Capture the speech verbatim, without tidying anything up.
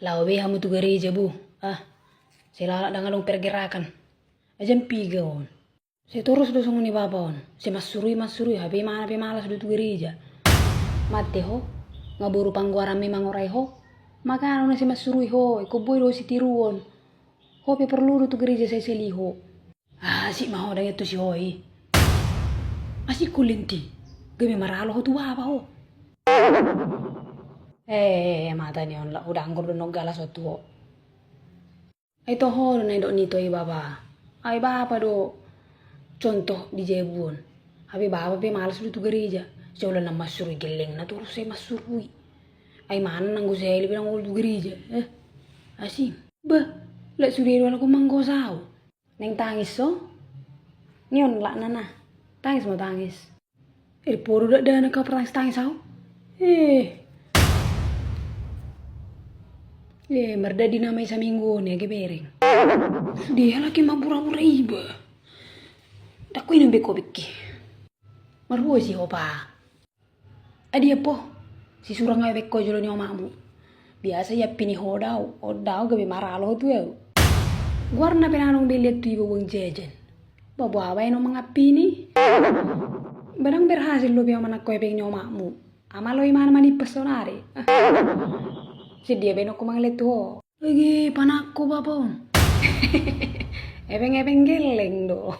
Laho be hamu tu gareja, bu. Ah, sai lalap ndang adong pergerakan. Ai jam piga on? Sai torus do songon i bapa on. Sai mansurui, mansurui, hape imana pe malas do tu gareja. Mate ho, nga boru panggoaranmi mangorai ho. Makana na sai mansurui ho, ingkon boi do sitiruon. Ho pe porlu do tu gareja sai seli ho. Asik ma ho dang tu si ho i. Asik kulinti. Gabe maralo ho tu bapa ho. Eh, mata ni on, lak hudang gor do nong galas ho tu ho. Ai toho do na idok ni to i bapa. Ai bapa do contoh di jabu on. Hape bapa pe malas do tu gareja. Sai olo na mansurui gellengna torus sai mansurui. Ai imana nanggo seli pe nanggo tu gareja. Eh, asing. Bah, lak sude do anak on manggosa ho. Naeng tangis ho? Ni on lak nana. Tangis ma tangis. Eh, podo dakdanak au patangis-tangis au. Eh. Eh, mardadi nama i saminggu on i age bereng. Dia laki mabura-bura iba. Dakku ini beko beki. Marbosi ho pa. Adia po, sisurang au beko jolo ni omakmu. Biasa i ampini ho dao, on dao gabe maralo ho tu au. Goarna pe nang dong dilihat tu iba uang jajan. Babo awa eno mangampini. Badang berhasil lo be manangko epeng ni omakmu. Ama lo imana manimpas sonari. Sedia be nokku mangaliat tu ho. Ege panangko bapa on. Epeng-epeng gelleng do.